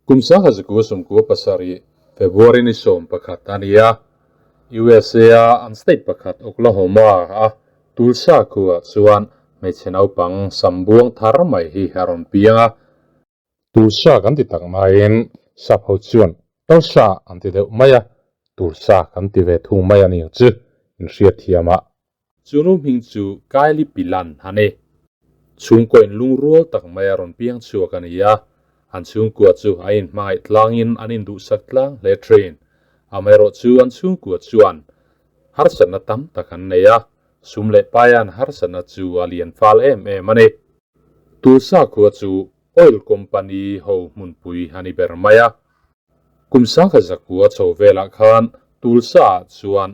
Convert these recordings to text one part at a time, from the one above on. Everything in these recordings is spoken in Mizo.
Kum 1997 February ni 11 a ni a, USA-a an state pakhat Oklahoma-a Tulsa khuaah chuan hmeichhe naupang sam buang thar mai hi a rawn piang a. Tulsa kan ti tak nain sap ho chuan Tulsa an ti deuh mai a, Tulsa kan ti ve thung mai a ni ang chu inhriatthiam ah. Chu nu hming chu Kylie Pilan a ni. Chhungkaw in lungrual tak mai a rawn piang chhuak a ni a, an chhungkua chu a inhmangaih tlangin an induhsak tlang hle thin. Amaherawhchu an chhungkua chuan harsatna tam tak an nei a, sum leh paian harsatna chu a lian fal em em a ni. Tulsa khua chu oil company ho hmunpui a ni ber mai a. Kum sangkhat zakua chho velah khan Tulsa ah chuan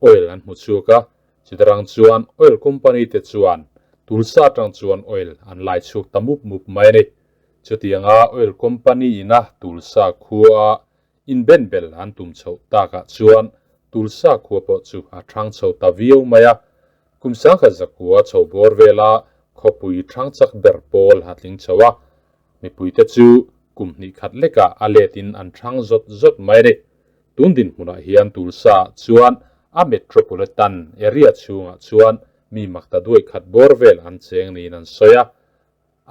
oil an hmu chhuak a, chutarang chuan oil company te chuan Tulsa atang chuan oil an lai chhuak ta mup mup mai a ni. Chutianga oil company ina Tulsa khua inbenbel an tum chhoh takah chuan Tulsa khua pawh chu a thang chho ta viau mai a. Kum sangkhat zakua chho bawr vela khawpui thang chak ber pawl a tling chho a, mipuite chu kum hnih khat lekah a letin an thang zawt zawt mai a ni. Tun dinhmunah hian Tulsa chuan a metropolitan area chhungah chuan mi makta duai khat bawr vel an cheng niin an sawi a.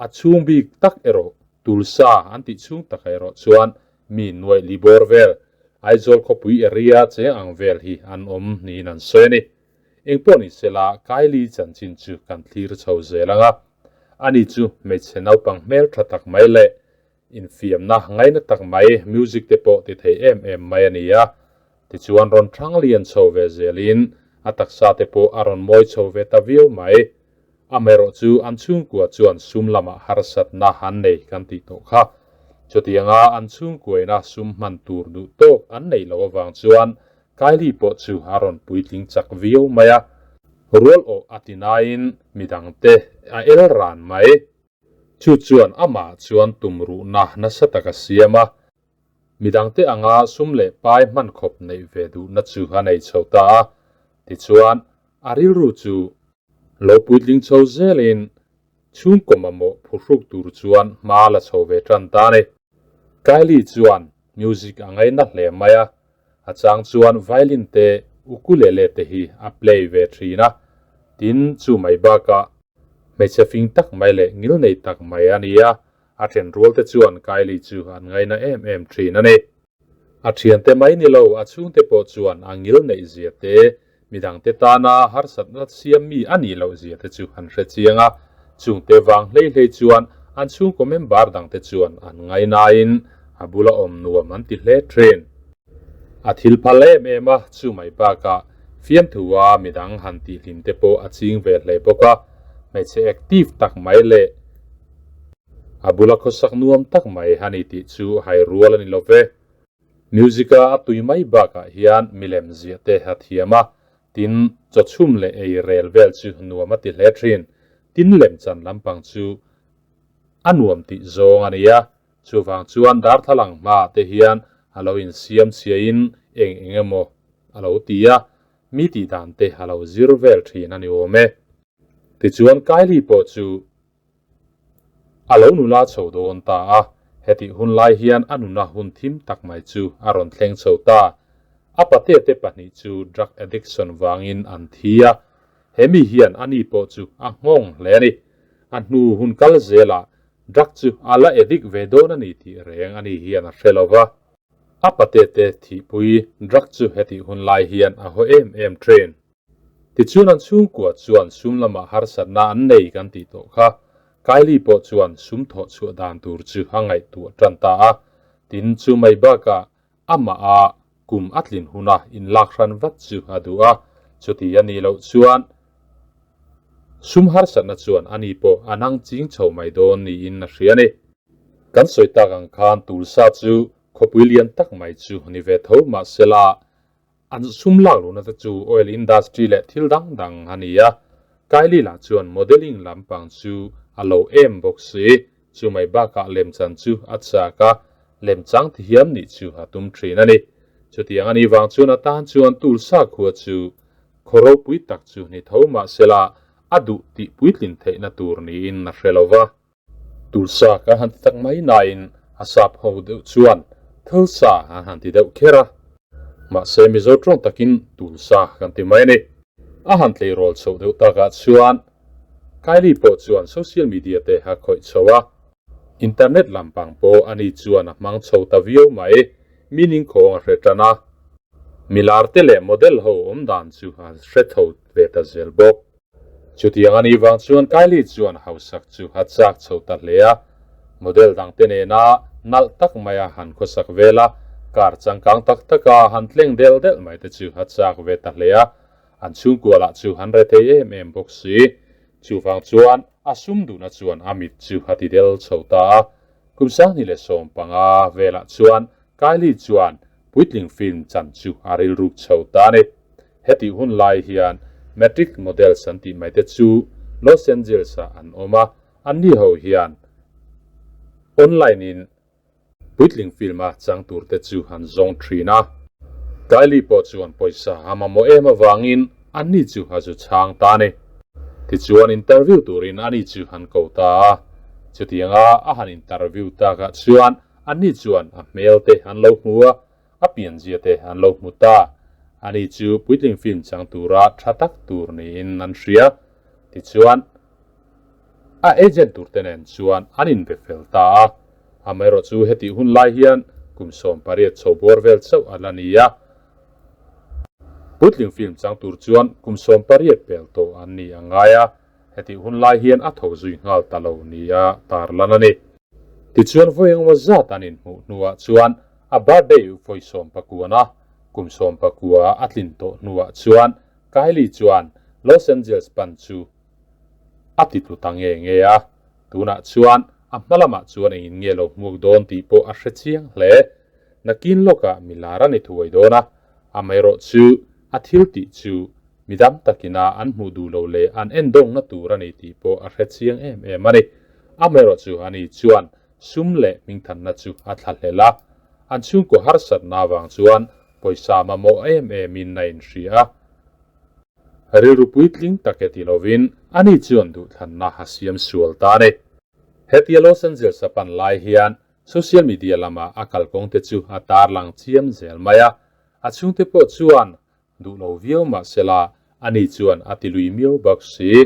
A chhung bik tak erawh Tulsa an tih chhung takah erawh chuan mi nuaih li bawr vel, Aizawl khawpui area cheng ang vel hi an awm niin an sawi a ni. Engpawh ni sela Kylie chanchin chu kan thlir chho zel ang a. Ani chu hmeichhe naupang hmeltha tak mai leh Infiamna ngaina tak mai, music te pawh ti thei em em mai a ni a. Tichuan rawn thang lian chho ve zelin a taksa te pawh a rawn mawi chho ve ta viau mai. Amaherawh chu an chhungkua chuan sum lamah harsatna an nei kan tih tawh kha. Chutianga an chhungkuaina sum hman tur duh tawk an neih loh avang chuan Kylie pawh chu a rawn puitling chak viau mai a. Rual awh a ti nain midangte a el ran mai. Chu chuan amah chuan tumruhna nasa tak a siam a, midangte anga sum leh pai hman khawp neih ve duhna chu a nei chho ta a. Tichuan, a rilru chu lo puitling chho zelin chhungkaw mamawh phuhruk tur chuan hma la chho ve tan ta a ni. Kylie chuan music a ngaina hle mai a, a chang chuan violin te ukulele te hi a play ve thin a, tin chu mai bakah hmeichhe fing tak mai leh ngil nei tak mai a ni a, a then rual te chuan Kylie chu an ngaina em em thin a ni. A thiante mai ni lo, a chhungte pawh chuan a ngil neih zia te, midangte tana harsatna siam mi a nih loh zia te chu an hre chiang a, chungte vang hlei hlei chuan an chhungkaw member dangte chuan an ngainain a bula awm nuam an ti hle thin. A thil phal em em a, chu mai bakah fiamthua midang han tihhlim te pawh a ching ve hle bawk a, hmeichhe active tak mai leh a bula khawsak nuam tak mai a ni tih chu hai rual a ni lo ve. Music-a a tui mai bakah hian milem ziah te a thiam a, tin chawchhum leh ei rel vel chu nuam a ti hle thin. Tin lemchan lampang chu a nuam tih zawng a ni a, chuvang chuan darthlalang hmaah te hian a lo insiam chhiain eng eng emaw a lo ti a, mi tih dan te a lo zir vel thin a ni awm e. Tichuan Kylie pawh chu A lo nula chho dawn ta a, hetih hun lai hian a nuna hun thim tak mai chu a rawn thleng chho ta. A patete pahnih chu drug addiction vangin an thi a, he mi hian a ni pawh chu a nghawng hle a ni. A hnu hun kal zelah drug chu a la addict ve dawn a ni tih reng a ni hian a hre lo va. A patete thihpui drug chu hetih hun lai hian a haw em em thin. Tichuan an chhungkua chuan sum lamah harsatna an nei kan tih tawh kha. Kylie pawh chuan sum thawh chhuah dan tur chu a ngaihtuah tan ta a. Tin, chu mai bakah amah a kum a tlin huna inlak hran vat chu a duh a. Chuti a nih loh chuan sum harsatna chuan ani pawh a nang ching chho mai dawn niin a hria a ni. Kan sawi tak ang khan Tulsa chu khawpui lian tak mai chu ni ve tho mahsela An sum lak luhna te chu oil industry leh thil dang dang a ni a, Kylie lah chuan modelling lampang chu a lo em bawk si, chu mai bakah lemchan chu a chak a, lemchang thiam nih chu a tum thin a ni. Chutiang a nih vang chuan a tan chuan Tulsa khua chu khaw ropui tak chu ni tho mahsela a duh tih puitlin theihna tur niin a hre lo va. Tulsa ka han ti tak mai nain A sap ho deuh chuan Tulsa an han ti deuh kher a. Mahse Mizo tawng takin Tulsa kan ti mai a ni. A han tleirawl chhoh deuh takah chuan Kylie pawh chuan social media te a khawih chho a. Internet lampang pawh ani chuan a hmang chho ta viau mai. Meaning khawng a hre tan a. Milar te leh model ho awm dan chu a hre tho ve ta zel bawk. Chutiang a nih vang chuan Kylie chuan hausak chu a chak chho ta hle a, model dangte nena nalh tak maia han khawsak vel a, car changkang tak taka han tleng del del mai te chu a chak ve ta hle a, an chhungkua lah chu an re thei em em bawk si. Chuvang chuan a sum duhna chuan a mit chu a ti del chho ta a, kum 2015 velah chuan Kylie chuan puitling film chan chu a rilruk chho ta a ni. Hetih hun lai hian Matrix Models an tih mai te chu Los Angeles ah an awm a, anni ho hian online in puitling film a chang tur te chu an zawng thin a. Kylie pawh chuan pawisa a mamawh em avangin anni chu a zu chhang ta a ni. Tichuan interview turin ani chu an ko ta a, chutianga a han interview takah chuan anni chuan a hmel te an lo hmu a, A pianzia te an lo hmu ta. Ani chu puitling film chang tura tha tak tur niin an hria. Tichuan, a agent tur te nen chuan an inbe fel ta a. Amaherawh chu hetih hun lai hian kum 18 chho bawr vel chauh a la ni a. Puitling film chang tur chuan kum 18 pel tawh an ni a ngai a. Hetih hun lai hian a tho zui nghal ta lo nia tarlan a ni. Tichuan vawi engemaw zat an inhmuh hnuah chuan a birthday vawi sawmpakuana kum sawmpakua a tlin tawh hnuah chuan Kylie chuan Los Angeles pan chu a ti tlu ta nge nge a. Tunah chuan a hma lamah chuan engin nge lo hmuak dawn tih pawh a hre chiang hle. Nakin lawkah milar a ni thuai dawn a, amaherawh chu a thil tih chu mi dam takina an hmuh duh lo leh an endawngna tur a ni tih pawh a hre chiang em em a ni. Amaherawh chu ani chuan sum leh hmingthanna chu a thla hlel a, an chhungkaw harsatna avang chuan pawisa mamawh em emin a inhria a. Rilru puitling tak e ti lovin ani chuan duhthlanna a siam sual ta a ni. Hetia Los Angeles a pan lai hian Social media lama a kalkawngte chu a tarlang chiam zel mai a, a chhungte pawh chuan duh lo viau mah sela ani chuan a ti lui miau bawk si.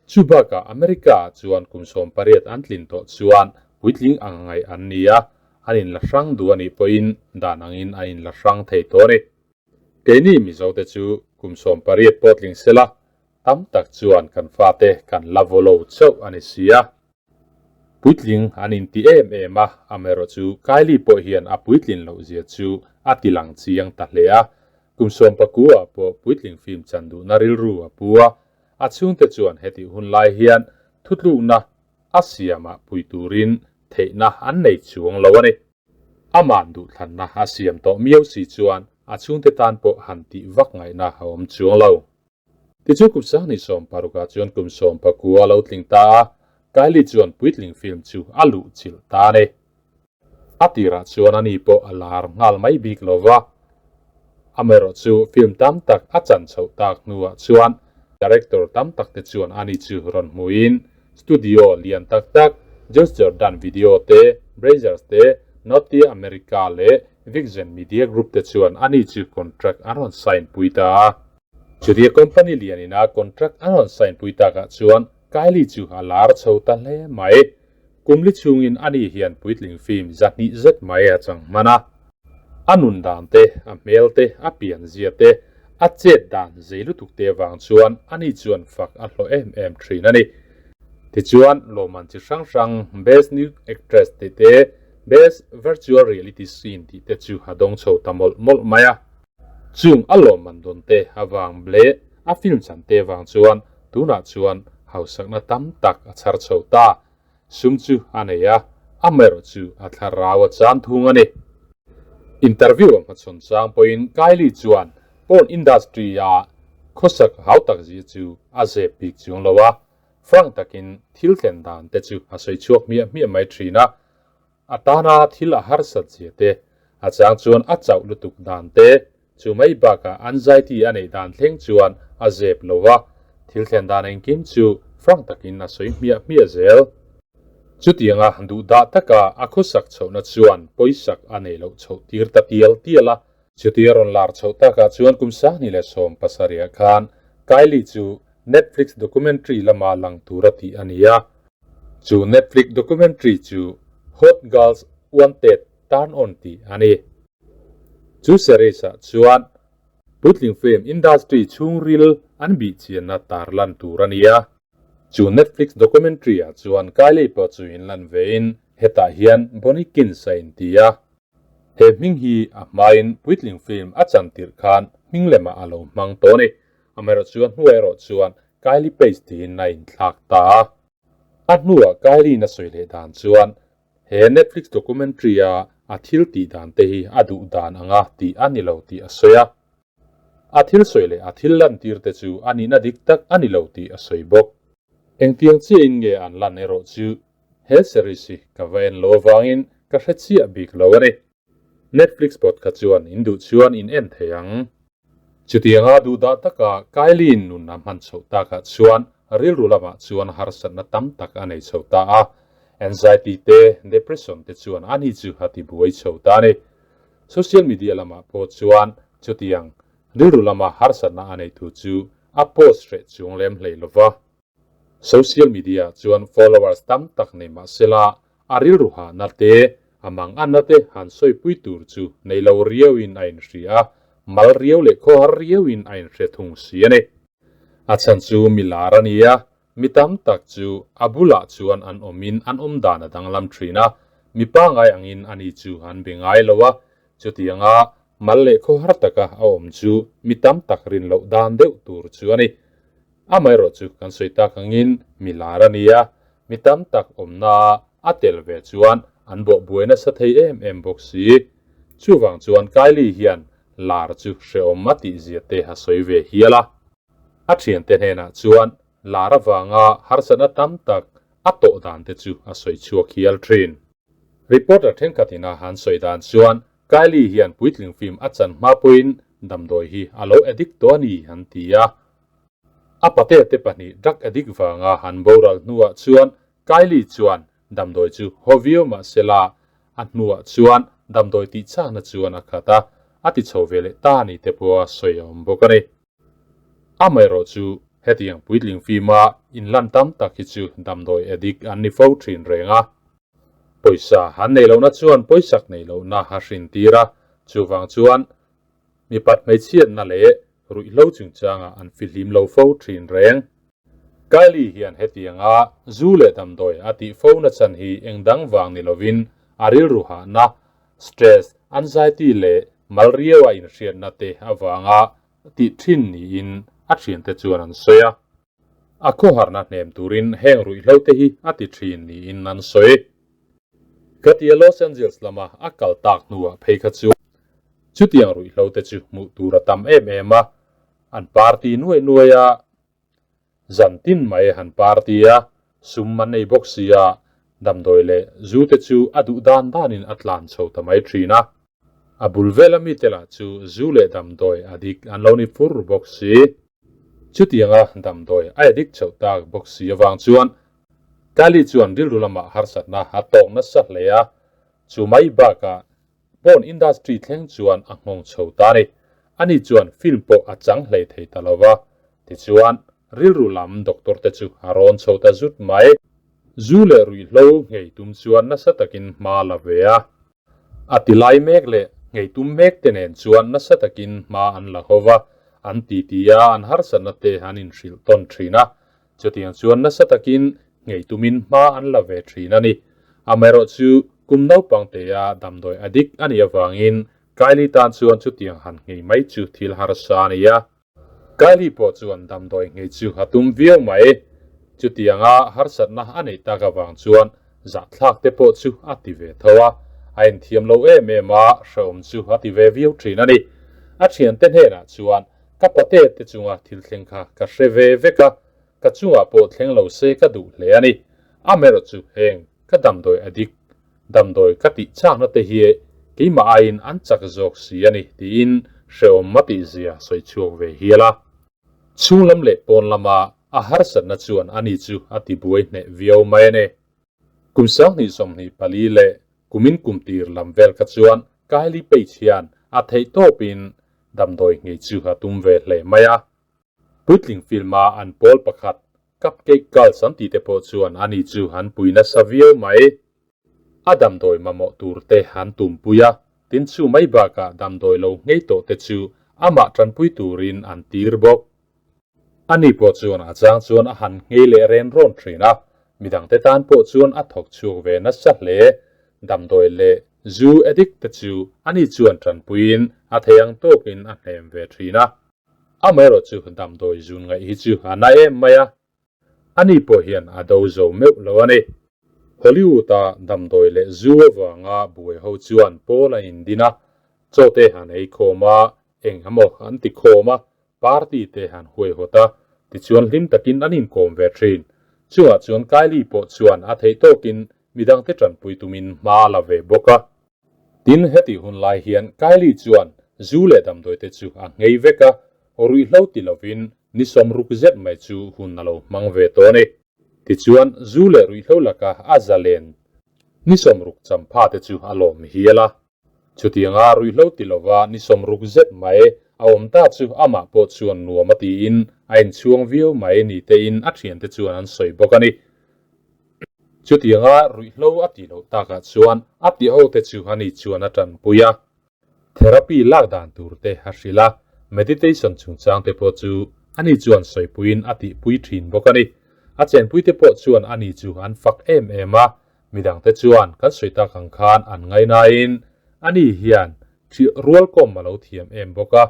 Chu bakah America ah chuan kum 18 an tlin tawh chuan puitling ang ngaih an ni a, an inla hrang duh a nih pawhin dan angin an inla hrang thei tawh a ni. Keini Mizote chu kum 18 pawh tling sela tam tak chuan kan fate kan la vaw lo chauh a ni si a. Puitling an inti em em a, amaherawh chu Kylie pawh hian a puitlin loh zia chu a ti lang chiang ta hle a. Kum 19 ah pawh puitling film chan duhna rilru a pu a, a chhungte chuan hetih hun lai hian thutlukna a siamah pui turin theihna an nei chuang lo a ni. Ama'n duhthlanna a siam tawh miau si chuan a chhungte tan pawh han tih vak ngaihna a awm chuang lo. Tichu kum 2016 ah chuan kum 19 a lo tling ta a, Kylie chuan puitling film chu a luh chilh ta a ni. A tirah chuan ani pawh a lar nghal mai bik lo va, amaherawh chu film tam tak a chan chhoh tak hnuah chuan director tam tak te chuan ani chu rawn hmuin studio lian tak tak Josh Jordan Video te, Brazzers te, Naughty America leh Vixen Media Group te chuan ani chu contract an rawn sign pui ta a. Chutia company lian ina contract an rawn sign pui takah chuan Kylie chu a lar chho ta hle mai. Kum li chhungin ani hian puitling film 200 zet mai a chang hman a. A nun dan te, a hmel te, a pian zia te, a chet dan zei lutuk te avang chuan ani chuan fak a hlawh em em thin a ni. Tichuan lawmman chi hrang hrang Best New Actress tih te, Best Virtual Reality Scene tih te chu a dawng chho ta mawlh mawlh mai a. Chung a lawmman dawn te avang leh a film chan te vang chuan tunah chuan hausakna tam tak a chhar chho ta. Sum chu a nei a, amaherawh chu a thlarau a chan thung a ni. Interview a hmachhawn chang pawhin Kylie chuan porn industry a khawsak hau tak zia chu a zep bik chuang lo a, frank takin thil thlen dan te chu a sawi chhuak hmiah hmiah mai thin a. A tana thil a harsat zia te, a chang chuan a chauh lutuk dan te, chu mai bakah anxiety a neih dan thleng chuan a zep lo va, thil thlen dan engkim chu frank takin a sawi hmiah hmiah zel. Chutianga duhdah taka a khawsak chhohna chuan pawisak a nei loh chhoh tir ta tial tial a. Chutia rawn lar chhoh takah chuan kum 2017 ah khan Kylie chu Netflix documentary lama lang tura tih a ni a. Chu Netflix documentary chu Hot Girls Wanted Turn On tih a ni. Chu series ah chuan puitling film industry chhungril an bih chianna tarlan tur a ni a. Chu Netflix documentary ah chuan Kylie pawh chu inlan vein hetah hian Bonnie Kins a inti a. He hming hi a hmain puitling film a chan tirh khan hming lemah a lo hmang tawh a ni. Amaherawh chuan hnuai erawh chuan Kylie Pace tiin a inthlak ta a. A hnuah Kylie-in a sawi leh dan chuan he Netflix documentary-a a thil tih dan te hi a duh dan anga tih a ni lo tih a sawi a. A thil sawi leh a thil lantir te chu a nihna dik tak a ni lo tih a sawi bawk. Engtiang chiahin nge an lan erawh chu he series hi ka va en lo avangin ka hre chiah bik lo a ni. Netflix bot kha chuan in duh chuan in en thei ang. Chutianga duhdah taka Kylie-in nun a hman chhoh takah chuan rilru lamah chuan harsatna tam tak a nei chho ta a. Anxiety te, depression te chuan ani chu a ti buai chho ta a ni. Social media lamah pawh chuan chutiang rilru lama harsatna a neih thu chu a post hreh chung lem hlei lo va. Social media chuan followers tam tak nei mah sela a rilru hahna te, a manganna te han sawipui tur chu nei lo riauin a inhria a, mal riau leh khawhar riauin a inhre thung si a ni. A chhan chu mi lar a ni a, mi tam tak chu a bulah chuan an awmin an awm dan a danglam thin a, mi pangai angin ani chu an be ngai lo a, chutianga mal leh khawhar taka a awm chu mi tam tak rin loh dan deuh tur chu a ni. Amaherawh chu kan sawi tak angin mi lar a ni a, mi tam tak awmna a tel ve chuan an bawh buai nasa thei em em bawk si. Chuvang chuan Kylie hian lar chu hrehawm a tih zia te a sawi ve hial a. A thiante hnenah chuan lar avanga harsatna tam tak a tawh dan te chu a sawi chhuak hial thin. Reporter thenkhatin a han sawi dan chuan Kylie hian puitling film a chan hma pawhin damdawi hi a lo addict tawh a ni an ti a. A pate te pahnih drug addict vanga han boral hnuah chuan Kylie chuan damdawi chu haw viau mah sela a hnuah chuan damdawi tih chakna chuan a khat a, a ti chho ve leh ta ni te pawha sawi a awm bawk a ni. Amaherawh chu hetiang puitling fima inlan tam tak hi chu damdawi addict an ni fo thin reng a. Pawisa han neih lohna chuan pawisak neih lohna a hrin tir a, chuvang chuan mipat hmeichhiatna leh ruihhlo chungchangah an fihlim lo fo thin reng. Kylie hian hetianga zu leh damdawi a tih fo na chan hi eng dang vang ni lovin a rilru hahna, stress, anxiety leh mal riaua inhriatna te avanga tih thin niin a thiante chuan an sawi a. A khawharna hnem turin heng ruihhlo te hi a ti thin niin an sawi. Khatia Los Angeles lama a kal tak hnuah phei kha chuan chutiang ruihhlo te chu hmuh tur a tam em em a, an party nuai nuai a, zan tin mai han party a, sum an ei bawk sia, damdawi leh zu te chu a duh dan danin a tlan chho ta mai thin a. A bul vela mite lah chu zu leh damdawi a dik an lo ni fur bawk si. Chutianga damdawi a addict chhoh tak bawk si avang chuan Kylie chuan rilru lamah harsatna a tawk nasa hle a, chu mai bakah porn industry thleng chuan a nghawng chho ta a ni. Ani chuan film pawh a chang hlei thei ta lo va, tichuan rilru lam doctor te chu a rawn chho ta zut mai. Zu leh ruihhlo nghei tum chuan nasa takin hma la ve a. A ti lai mek leh nghei tum mek te nen chuan nasa takin hma an la ho va, an titi a, an harsatna te an inhrilh tawn thin a. Chutiang chuan nasa takin nghei tumin hma an la ve thin a ni. Amaherawh chu kum naupang tea damdawi a dik a nih avangin Kylie tan chuan chutiang han nghei mai chu thil harsa a ni a. Kylie pawh chuan damdawi nghei chu a tum viau mai. Chutianga harsatna a neih tak avang chuan zahthlak te pawh chu a ti ve tho a, a inthiam lo em em a, hrehawm chu a ti ve viau thin a ni. A thiante hnenah chuan, Ka pate te chunga thil thleng kha ka hre ve vek a, ka chungah pawh thleng lo se ka duh hle a ni. Amaherawh chu heng ka damdawi a dik Damdawi ka tih chakna te hi keimah aiin an chak zawk si a ni tiin hrehawm a tih zia sawi chhuak ve hial a. Chhung lam leh pawn lama a harsatna chuan ani chu a ti buai hneh viau mai a ni. Kum 2024 leh kumin kum tir lam vel kha chuan Kylie Page hian a theih tawpin damdawi ngei chu a tum ve hle mai a. Puitling film a an pawl pakhat Cupcake Girls an tih te pawh chuan ani chu an pui nasa viau mai. A damdawi mamawh tur te an tumpui a, tin chu mai bakah damdawi lo nghei tawh te chu amah tanpui turin an tir bawk. Ani pawh chuan a chang chuan a han nghei leh ren rawn thin a, midangte tan pawh chuan a thawk chhuak ve nasa hle. Damdawi leh zu addict te chu ani chuan tanpuiin a thei ang tawkin a hnem ve thin a. Amaherawhchu damdawi zun ngaih hi chu a na em mai a, Ani pawh hian a do zo meuh lo a ni. Hollywood-a damdawi leh zu avanga buai ho chuan pawl an indin a, chaw te han ei khawm a, eng emaw an ti khawm a, party te han huaihawt a, tichuan hlim takin an inkawm ve thin. Chungah chuan Kylie pawh chuan a theih tawkin midangte tanpui tumin hma a la ve bawk a. Tin, hetih hun lai hian Kylie chuan zu leh damdawi te chu a nghei vek a, ruihhlo ti lovin ni sawmruk zet mai chu hun a lo hmang ve tawh a ni. Tichuan, zu leh ruihhlo laka a zalen ni sawmruk champha te chu a lawm hial a. Chutianga ruihhlo ti lova ni sawmruk zet mai a awm ta chu amah pawh chuan nuam a tiin a inchhuang viau mai ni tein a thiante chuan an sawi bawk a ni. Chutianga ruihhlo a tih loh takah chuan a tih ho te chu ani chuan a tanpui a. Therapy lak dan tur te a hrilh a, meditation chungchang te pawh chu ani chuan sawipuiin a tihpui thin bawk a ni. A chenpui te pawh chuan ani chu an fak em em a, midang te chuan kan sawi tak ang khan an ngainain ani hian ṭhih rualkawm a lo thiam em bawk a.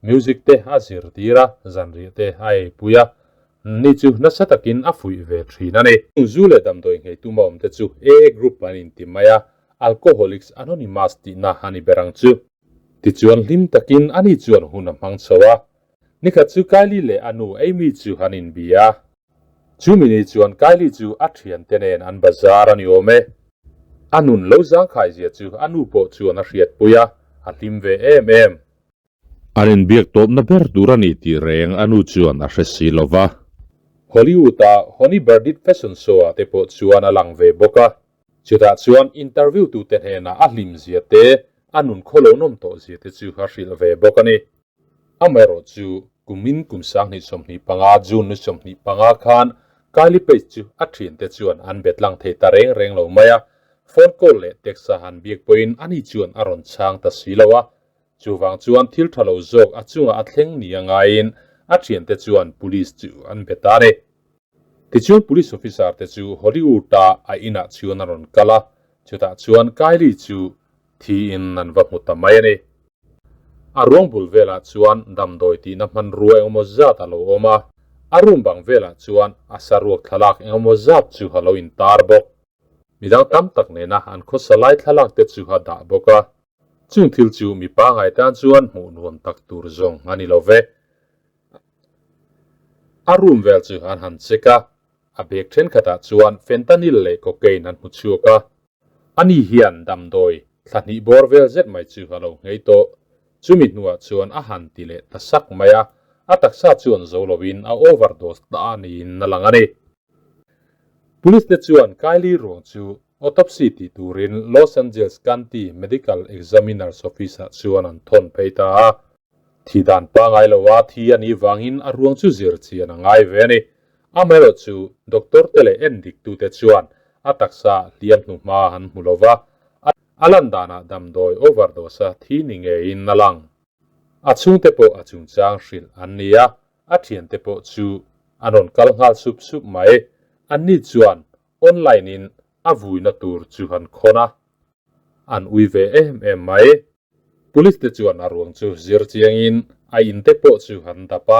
Music te a zirtir a, zanriah te a eipui a, ni chu nasa takin a fuih ve thin a ni. Zu leh damdawi nghei tuma awm te chu AA group an inti mai a, Alcoholics Anonymous tihna a ni ber ang chu. Tichuan hlim takin ani chuan hun a hmang chho a, nikhat chu Kylie leh a nu Amy chu an inbia a. Chumi ni chuan Kylie chu a thiante nen an bazar a ni awm e. A nun lo zangkhai zia chu a nu pawh chuan a hriatpui a, a hlim ve em em. An inbiak tawpna ber tur a ni tih reng a nu chuan a hre si lo va. Hollywood-a Honey Birdit Fashion Show-ah te pawh chuan a lang ve bawk a. Chutah chuan interview tute hnenah a hlimzia te, a nun khawlo nawm tawh zia te chu a hrilh ve bawk a ni. Amaherawhchu, kumin kum 2025 June ni 25 khan Kylie Page chu a thiante chuan an be tlang thei ta reng reng lo mai a. Phone call leh text a han biak pawhin ani chuan a rawn chhang ta si lo a. Chuvang chuan thil tha lo zawk a chungah a thleng ni a ngaiin a thiante chuan police chu an be ta a ni. Tichuan police officer te chu Hollywood-a a inah chuan a rawn kal a, chutah chuan Kylie chu thiin an va hmu ta mai a ni. A ruang bul velah chuan damdawi tihna hmanrua engemaw zat a lo awm a, a room bang velah chuan a saruak thlalak engemaw zat chu a lo intar bawk. Midang tam tak nena an khawsa lai thlalak te chu a dah bawk a. Chung thil chu mi pangai tan chuan hmuh nuam tak tur zawng a ni lo ve. A room vel chu an han check a, a bag thenkhatah chuan fentanyl leh cocaine an hmu chhuak a. Ani hian damdawi thla hnih bawr vel zet mai chu a lo nghei tawh. Chumi hnuah chuan a han ti leh ta sak mai a, a taksa chuan zo loin a overdose ta niin a lang a ni. Police te chuan Kylie ruang chu Autopsy tih turin Los Angeles County Medical Examiner's Office-ah chuan an thawn phei ta a. Thi dan pangai loa thi a nih vangin a ruang chu zir chian a ngai ve a ni. Amaherawhchu doctor te leh endiktute chuan a taksa hliam hnuhma an hmu lo va, a lan danah damdawi overdose-a thi ni ngeiin a lang. A chhungte pawh a chungchang hrilh an ni a, a thiante pawh chu an rawn kal nghal sup sup mai. Anni chuan Online in a vuina tur chu han khawn a, an ui ve em em mai. Police te chuan a ruang chu zir chiangin a in te pawh chu han dap a,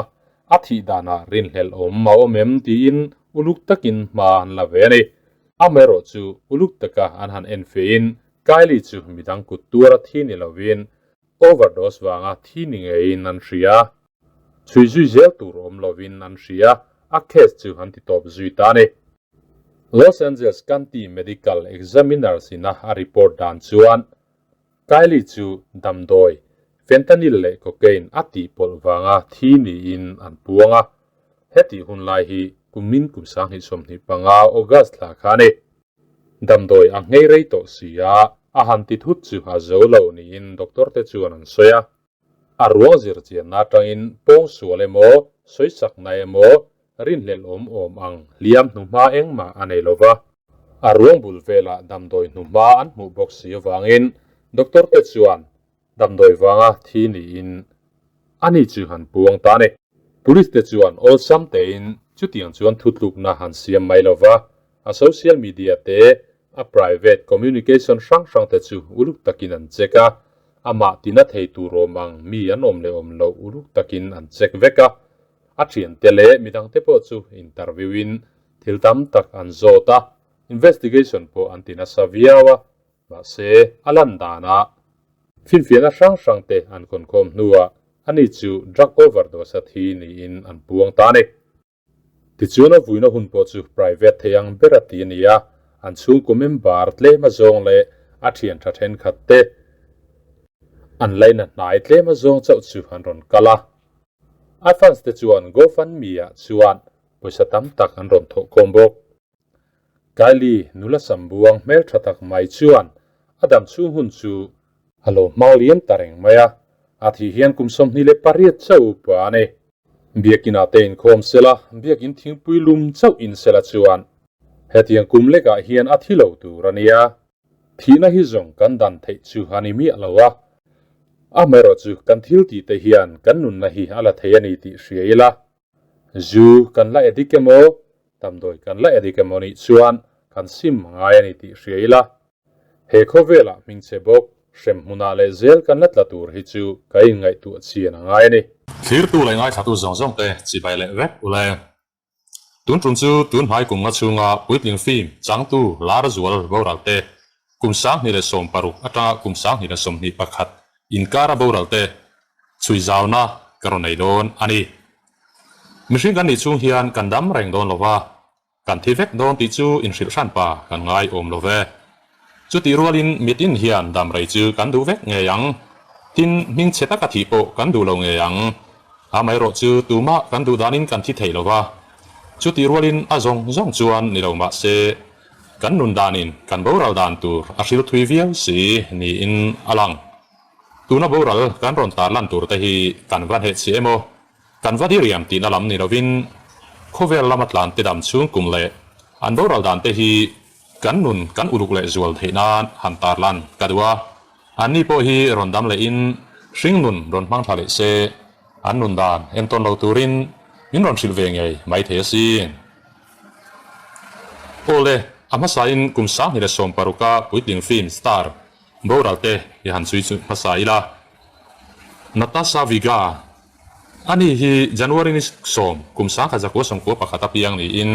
a thih danah rinhlelh awm a awm em tiin uluk takin hma an la ve a ni. Amaherawhchu uluk taka an han en fehin Kylie chu midang kut tuara thi ni lovin overdose vanga thi ni ngeiin an hria. Chhui zui zel tur awm lovin an hria, a case chu an ti tawp zui ta a ni. Los Angeles County Medical Examiner sina a report dan chuan Kylie chu damdawi, fentanyl leh cocaine a tih pawlh vanga thi niin an puang a. Hetih hun lai hi kumin kum 2025 August thla kha a ni. Damdawi a nghei rei tawh si a, a han ti thut chu a zo lo niin doctor te chuan an sawi a. A ruang zir chianna atangin pawng sual emaw, sawisakna emaw, rinhlelh awm awm ang hliam hnuhma engmah a nei lova. A ruang bul velah damdawi hnuhma an hmuh bawk si avangin doctor te chuan damdawi vanga thi niin ani chu han puang ta a ni. Police te chuan awlsam tein chutiang chuan thutlukna han siam mai lova, a social media te, a private communication hrang hrang te chu uluk takin an check a, amah tina thei tur awm ang mi an awm leh awm loh uluk takin an check vek a. A thiante leh midangte pawh chu interview in thil tam tak an zawt a, investigation pawh an ti nasa viau a, mahse a lan danah finfiahna hrang hrang te an khawnkhawm hnuah ani chu drug overdose a thi niin an puang ta a ni. Tichuan a vuina hun pawh chu private thei ang ber a ti a ni a, an chhungkaw member tlem a zawng leh a thian tha thenkhat te an laina hnai tlem a zawng chauh chu an rawn kal a. A fans te chuan GoFundMe ah chuan pawisa tam tak an rawn thawh khawm bawk. Kylie nula sambuang hmeltha tak mai chuan a dam chhung hun chu a lo hmang liam ta reng mai a, a thih hian kum 28 chauh upa a ni. Biakin ah te inkhawm sela, biakin thingpui lum chauh in sela chuan hetiang kum lekah hian a thi lo tur a nia. Thihna hi zawng kan dan theih chu a ni miah lo a, amaherawh chu kan thil tih te hian kan nunna hi a la thei a ni tih hria ila. Zu kan la edik emaw, damdawi kan la edik emaw nih chuan kan sim ngai a ni tih hria ila. He khawvelah hmingchhe bawk hrem hmunah leh zel kan la tla tur hi chu ka inngaihtuah chian a ngai a ni. Thlirtu leh ngaithlatu zawng zawng te chibai leh vek ule. Tun tum chu tun hmai kum nga chhunga puitling film changtu lar zual boral te kum 2016 atanga kum 2021 inkara boral te chhui zauna ka rawn nei dawn a ni. Mihring kan nih chhung hian kan dam reng dawn lo va, kan thi vek dawn tih chu inhrilh hran pa kan ngai awm lo ve. Chutih rualin mitin hian dam rei chu kan duh vek ngei ang. Tin, hmingchhe taka thih pawh kan duh lo ngei ang. Amaherawh chu tumah kan duh danin kan thi thei lo va. Chutih rualin a zawng zawng chuan ni lo mah se, kan nun danin kan boral dan tur a hril thui viau si niin a lang. Tuna boral kan rawn tarlan tur te hi kan va hneh chhi emaw, kan va diriam tihna lam ni lovin khawvel lama tlan te dam chhung kum leh an boral dan te hi kan nun kan uluk leh zual theih nan han tarlan ka duh a. Anni pawh hi rawn dam lehin hring nun rawn hmang thla leh se, an nun dan entawn lo turin min rawn hrilh ve ngei mai thei asin. Aw le, a hmasain kum 2016 a puitling film star Boral te i han chhui chu hmasa ila. Natasha Viga, Ani hi January ni sawm kum 1991 a piang niin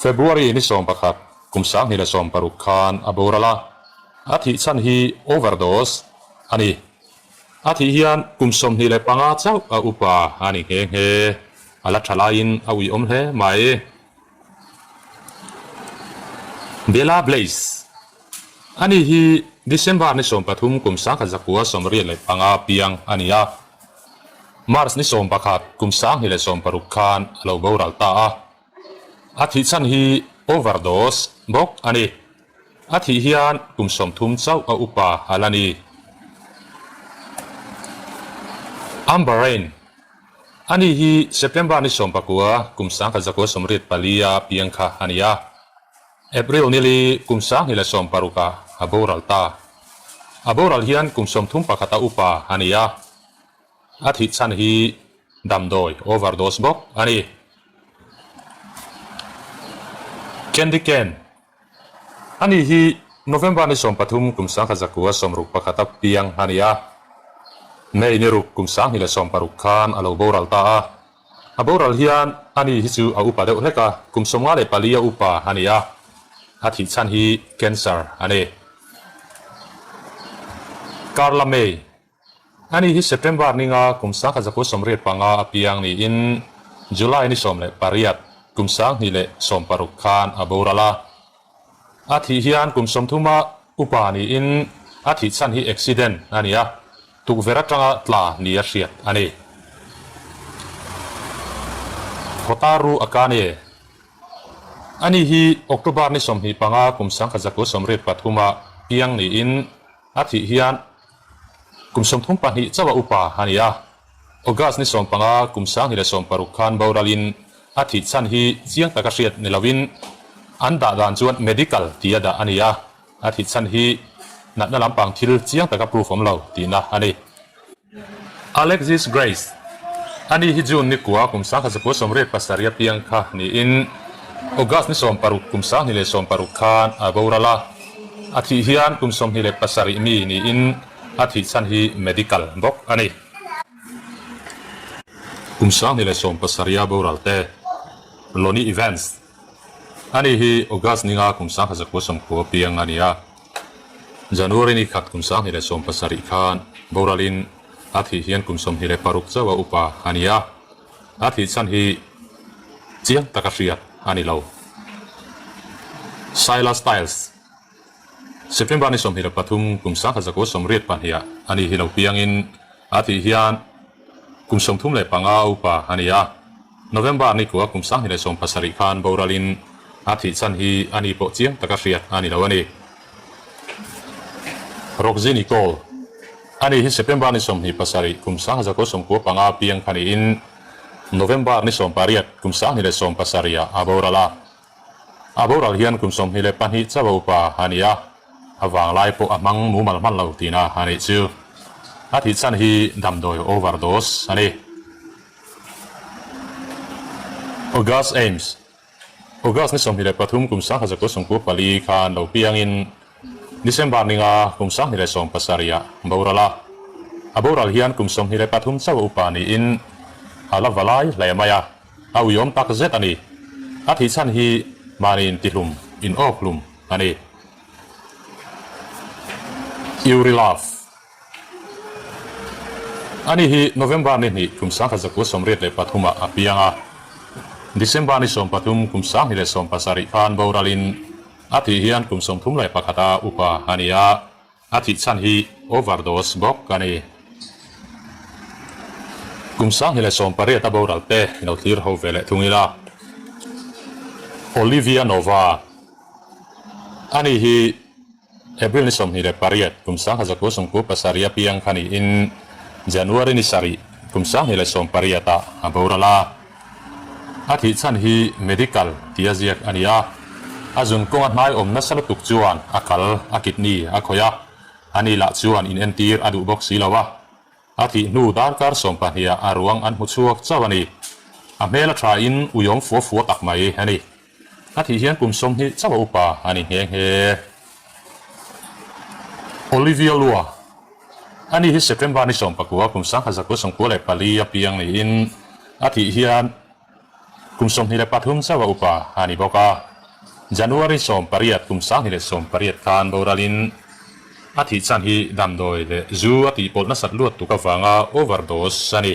February ni 11 kum 2016 khan a boral a. A thih chhan hi overdose a ni. A thih hian kum 25 chauh a upa a ni nghe nghe. A la tha laiin a uiawm hle mai. Bella Blaise, Ani hi December ni 13 kum 1985 piang a ni a, March ni 11 kum 2016 khan a lo boral ta a. A thih chhan hi overdose bawk a ni. A thih hian kum 30 chauh a upa a la ni. Amber Rain, Ani hi September ni 19 kum 1984 a piang kha a ni a. April nili kum 2016 ah a boral ta. A boral hian kum 31 a upa a ni a, a thih chhan hi damdawi overdose bawk a ni. Candy Cane, Ani hi November ni 13 kum 1961 a piang a ni a, May ni ruk kum 2016 khan a lo boral ta a. A boral hian ani hi chu a upa deuh hlek a, kum 54 a upa a ni a, a thih chhan hi cancer a ni. Carla May, Ani hi September ninga kum 1985 a piang niin July ni 18 kum 2016 khan a boral a. A thih hian kum 30 a upa niin a thih chhan hi accident a ni a. Tukverh atanga tla ni a hriat a ni. Hotaru Akane. Ani hi October ni 25 kum 1983 a piang niin a thih hian kum 32 chauh a upa a ni a. August ni 15 kum 2016 khan boralin a thih chhan hi chiang taka hriat ni loin an dah dan chuan medical tia dah a ni a, a thih chhan hi natna lampang thil chiang taka proof awm lo tihna a ni. Alexis Grace, Ani hi June ni kua kum 1987 a piang kha niin August ni 16 kum 2016 khan a boral a, a thih hian kum 27 mi niin a thih chhan hi medical bawk a ni. Kum 2017 a boral te Lonnie Evans, Ani hi August ni nga kum 1990 piang a ni a. January ni khat kum 2017 khan boralin a thih hian kum 26 chauh a upa a ni a. A thih chhan hi chiang taka hriat a ni lo. Silas Stiles, September ni 23 kum 1982 ah ani hi lo piangin a thih hian kum 35 a upa a ni a. November ni kua kum 2017 khan boralin a thih chhan hi ani pawh chiang taka hriat a ni lo a ni. Roxy Nicole, Ani hi September ni 27 kum 1995 piang kha niin November ni 18 kum 2017 ah a boral a. A boral hian kum 22 chauh a upa a ni a, a vanglai pawh a hmang mumal hman lo tihna a nih chu. A thih chhan hi damdawi overdose a ni. August Ames, August ni 23 kum 1994 khan lo piangin December ni nga kum 2017 ah boral a. A boral hian kum 23 chauh a upa niin a la va lai hle mai a, a uiawm tak zet a ni. A thih chhan hi mahni intihlum, in awkhlum a ni. Yuri Love. Ani hi November ni hnih kum 1983 ah a piang a, December ni 13 kum 2017 khan boralin a thih hian kum 31 a upa a ni a, a thih chhan hi overdose bawk a ni. Kum 2018 a boral te lo thlir ho ve leh thung ila. Olivia Nova ani hi April ni 28 kum 1997 a piang kha niin January ni sarih kum 2018 ah a boral a. A thih chhan hi medical tia ziak a ni a, a zun kawnga hnai awm nasa lutuk chuan a kal a kidney a khawih a, ani lah chuan inentir a duh bawk si lo a. A thih hnu darkar 12 ah a ruang an hmu chhuak chauh a ni. A hmel a tha in uiawm fua fua tak mai a ni. A thih hian kum 20 chauh a upa a ni nghe nghe. Olivia Lua, Ani hi September ni 19 kum 1994 a piang niin a thih hian kum 23 chauh a upa a ni bawk a. January 18 kum 2018 khan boralin a thih chhan hi damdawi leh zu a tihpawlh nasat luat tuk avanga overdose a ni.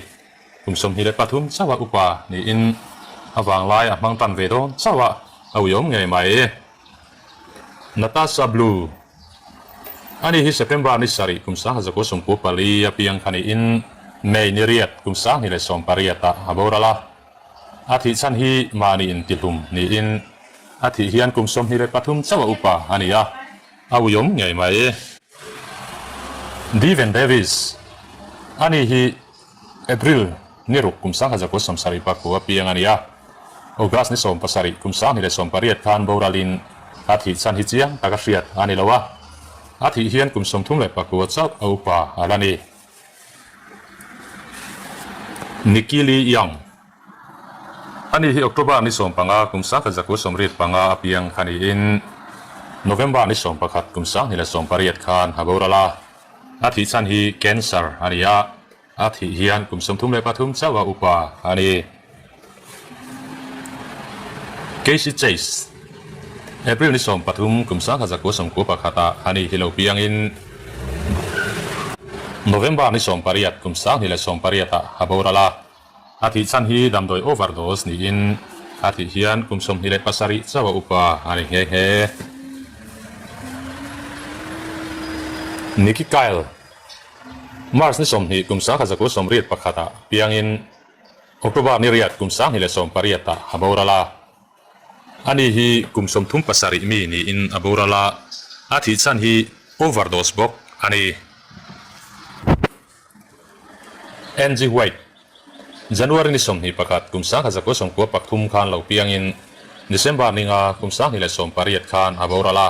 Kum 23 chauh a upa niin a vanglai a hmang tan ve dawn chauh a, a uiawm ngei mai. Natasha Blue, Ani hi September ni sarih kum 1994 a piang kha niin May ni riat kum 2018 ah a boral a. A thih chhan hi mahni intihlum niin a thih hian kum 23 chauh a upa a ni a, a uiawm ngei mai. Devin Davis, Ani hi April ni ruk kum 1974 a piang a ni a, August ni 17 kum 2018 khan boralin a thih chhan hi chiang taka hriat a ni lo a, a thih hian kum 34 chauh a upa a la ni. Nikki Lee Young, Ani hi October ni 15 kum 1985 a piang kha niin November ni 11 kum 2018 khan a boral a, a thih chhan hi cancer a ni a, a thih hian kum 33 chauh a upa a ni. Casey Chase, April ni 13 kum 1991 ah ani hi lo piangin November ni 18 kum 2018 ah a boral a, a thih chhan hi damdawi overdose niin a thih hian kum 27 chauh a upa a ni nghe nghe. Nikki Kyle, March ni 20 kum 1981 ah piangin October ni riat kum 2018 ah a boral a. Ani hi kum 37 mi niin a boral a, a thih chhan hi overdose bawk a ni. Angie White, January ni 21 kum 1993 khan lo piangin December ninga kum 2018 khan a boral a,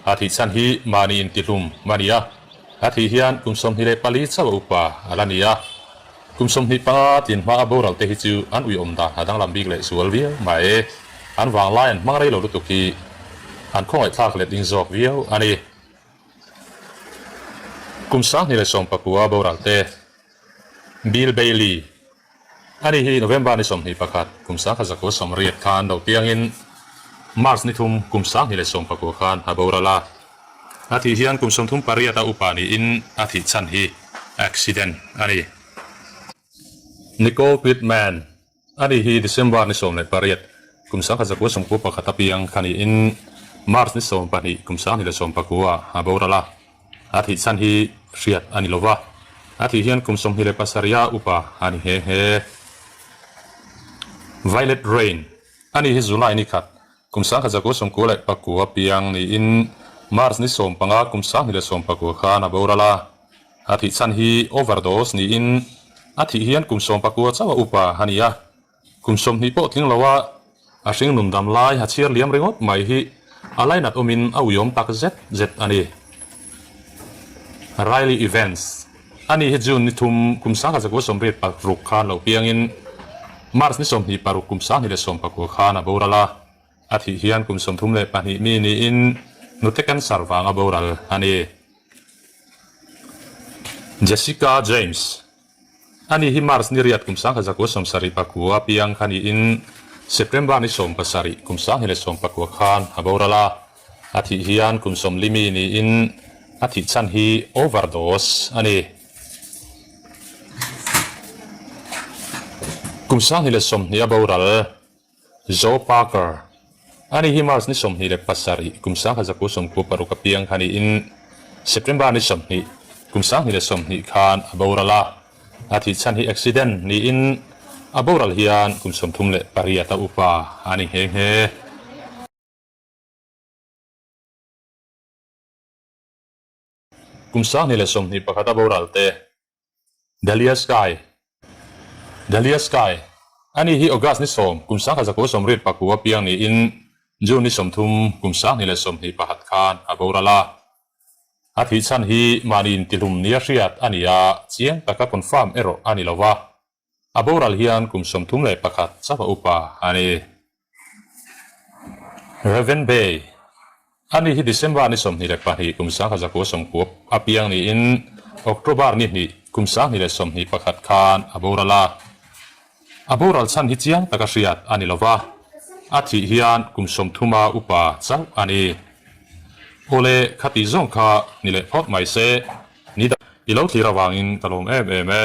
a thih chhan hi mahni intihlum a ni a, a thih hian kum 24 chauh a upa a la ni a. Kum 25 tlin hma a boral te hi chu an uiawm dan a danglam bik leh zual viau mai. An vanglai an hmang rei lo lutuk hi an khawngaihthlak let ding zawk viau a ni. Kum 2019 boral te Bill Bailey a ni hi November ni 21 kum 1980 khan lo piangin March ni thum kum 2019 khan a boral a. A thih hian kum 38 a upa niin a thih chhan hi accident a ni. Nicole Kidman a ni hi December ni 18 kum 1991 a piang kha niin March ni 12 kum 2019 a boral a. A thih chhan hi hriat a ni lo va, a thih hian kum 27 a upa a ni nghe nghe. Violet Rain a ni hi July ni khat Kum 1999 piang niin March ni 15 kum 2019 khan a boral a. A thih chhan hi overdose niin a thih hian kum 19 chauh a upa a ni a. Kum 20 pawh tling lo a, a hring nun dam lai a chhiar liam ringawt mai hi a lainat awmin a uiawm tak zet zet a ni. Riley Evans a ni hi June ni thum kum 1986 khan lo piangin March ni 26 kum 2019 khan a boral a. A thih hian kum 32 mi niin hnute cancer vanga boral a ni. Jessica James a ni hi March ni riat kum 1979 piang kha niin September ni 17 kum 2019 khan a boral a. A thih hian kum 40 mi niin a thih chhan hi overdose a ni. Kum 2020 a boral. Joe Parker, A ni hi March ni 27 kum 1996 a piang kha niin September ni 20 kum 2020 khan a boral a. A thih chhan hi accident niin a boral hian kum 38 a upa a ni nghe nghe. Kum 2021 a boral te Dahlia Sky Dahlia Sky a ni hi August ni 10 kum 1989 piang niin June ni 30 kum 2021 khan a boral a. A thih chhan hi mahni intihlum nia hriat a ni a, chiang taka confirm erawh a ni lo va. A boral hian kum 31 chauh a upa a ni. Raven Bay a ni hi December ni 22 kum 1990 a piang niin October ni hnih kum 2021 khan a boral a. A boral chhan hi chiang taka hriat a ni lo va, a thih hian kum 30 a upa chauh a ni. Awle khati zawng kha ni leh phawt mai se, ni i lo thlir avangin ka lawm em em e.